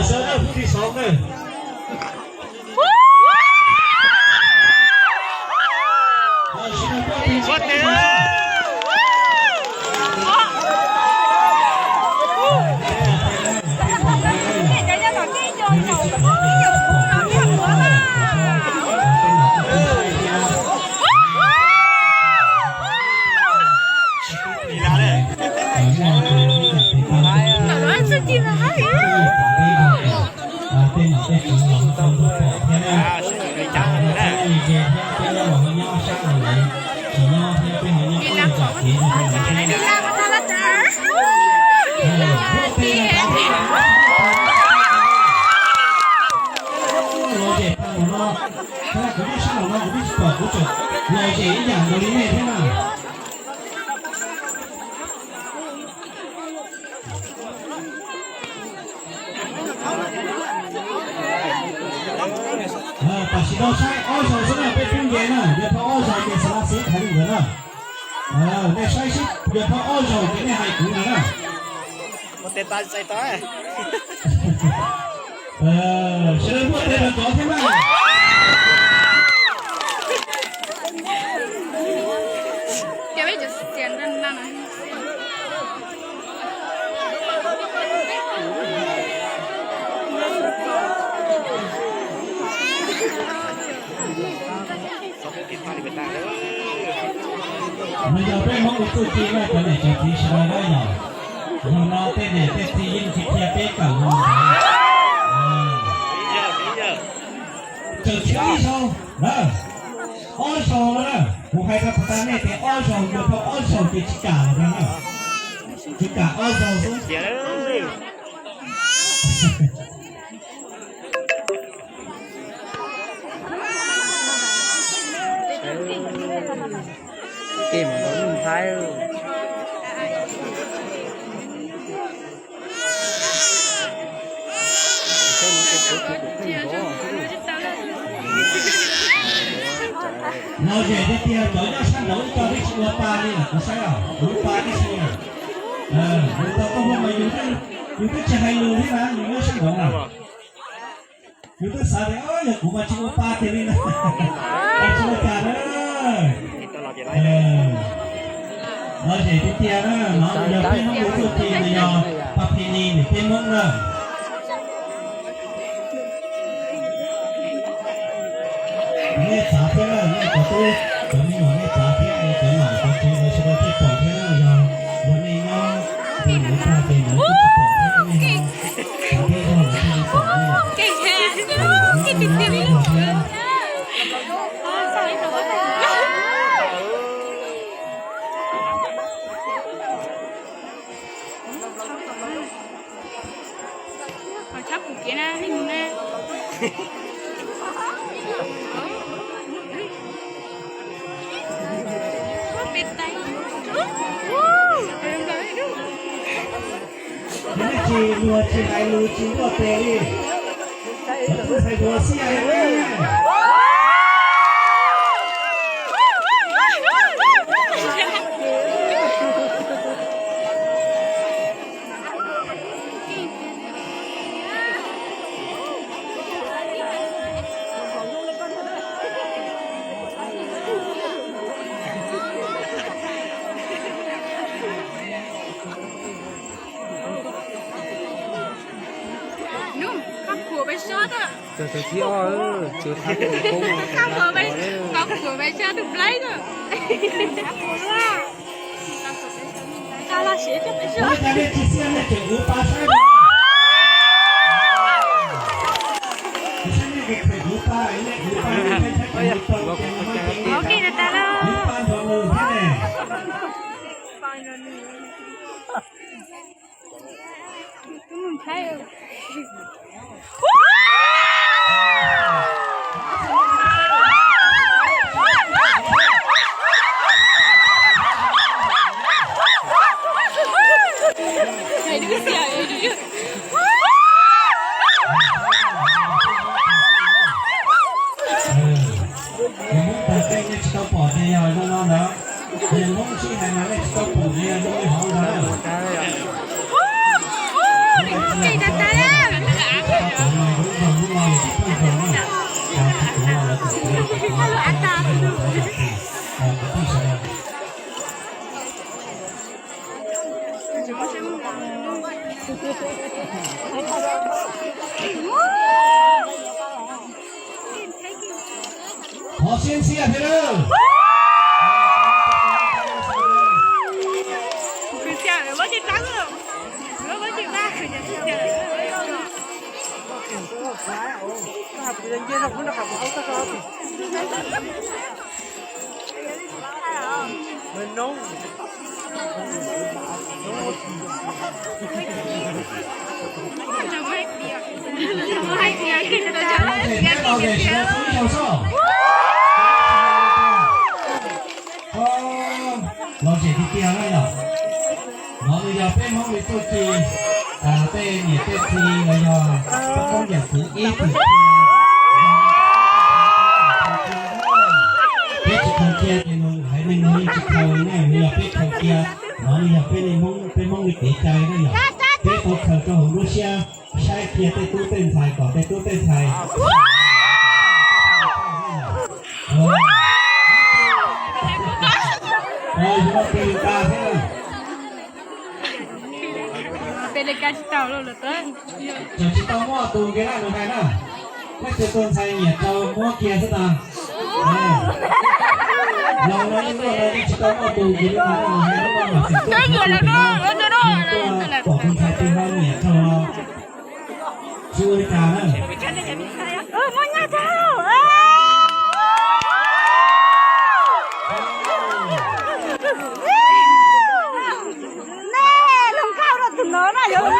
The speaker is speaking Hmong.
Sawv daws phub thib xoom na. Tej nom tej tswv los tau ntuag pom thiab na. Txhua yam thiab peb nyob los nyob sab no lawm, tsis nyob thiab peb ho nyob ua zam kev no rau lawv thiab. Los zem tag mus no, kuv nyob sab no kuv twb tsis pom, kuv tseem los zem ib yam nkaus li nej thiab na. Tam sim no saib ob zaug xwb na, peb pub nce na, yog thaum ob zaug ces xav xav hais li ntawd na. Nej saib seb yog thaum ob zaug ces nej hais kuv ntag na. Sawv daws muaj tes los tov thiab na. Nws yog peb Hmoob ib txuj ci na, cov niam cov txiv sawv daws na yog. Yog no tej niam tej txiv yeej tsis qhia peb kawm no. Tseem tshuav ib zaug na, ob zaug no na, kuv hais rau puag ta nej tias ob zaug, yog thaum ob zaug ces tsis kam lawm na, tsis kam ob zaug xwb. Kem ntau lub nthab. Los zem tiag tiag, cov nyob sab nraud ib co twb tsis ua pa li lawm, kuv saib os, kuv ua pa tib si na. Kuv tau tuaj ua mas yus twb tsis hais lus thiab na, yus nyob sab nraud na. Yus twb xav tias yog kuv mas tsis ua pa kiag li na. Tsis ua cas na. Los zem tiag tiag na, no yog peb Hmoob ua txuj ci no yog pa phi ni niam peb Hmoob na. Nej txav thiab na, nej cov tub cov me nyuam nej txav thiab, cov nom cov tswv lawv sawv daws thiaj pom thiab na, yog yog nej nyob tus lawv tag ces lawv kuj tsis pom thiab, nej ho txav thiab zog lawv thiaj li pom nej. Qhov tshab pum kev na, nej mus na. Tsis luag tsis hais lus tsis luaj tes li. Kuv twb hais dua xwb. Nub, koj phuam pais sob na. Cov thib ob, cov thib ob, koj phuam pais sob tus Blaib na. Tau los siv coj pais sob. Ok, tas tas lauj. Yog Hmoob tag tej nej tsis tau pom ces yog zoo no ntawd. Yog Hmoob sib hais mas nej tsis tau pom ces yog zoo li hauv ntawd. Qhov siab ntxiag thiab lawm. Lom zem tiag tiag na yom. No nws yog peb Hmoob li txuj ci, tej niam tej txiv los yog peb Hmoob yam txwv ib txwm cia. Peb tsis khaws cia ces nws haiv neeg nws yeej tsis khaws li na, nws yog peb khaws cia. No nws yog peb li Hmoob, peb Hmoob li kev cai na yom. Peb tau khaws rau hauv lub siab, saib kiag tej tub tej ntxhais kom tej tub tej ntxhais yuav ua pes li ka thiab. Tseem tsis tau muaj tus nkees laj nws hais na. Leej twg tus ntxhais nyiam rau muab kiag xwb tas. Los no yeej muaj no yeej tsis tau muaj tus nkees laj nws hais, lub no mam xeem tuaj, tuaj pom tus ntxhais twg ho nyiam rau los tsis ua li cas na. Nej los nkauj rau tus no na yom.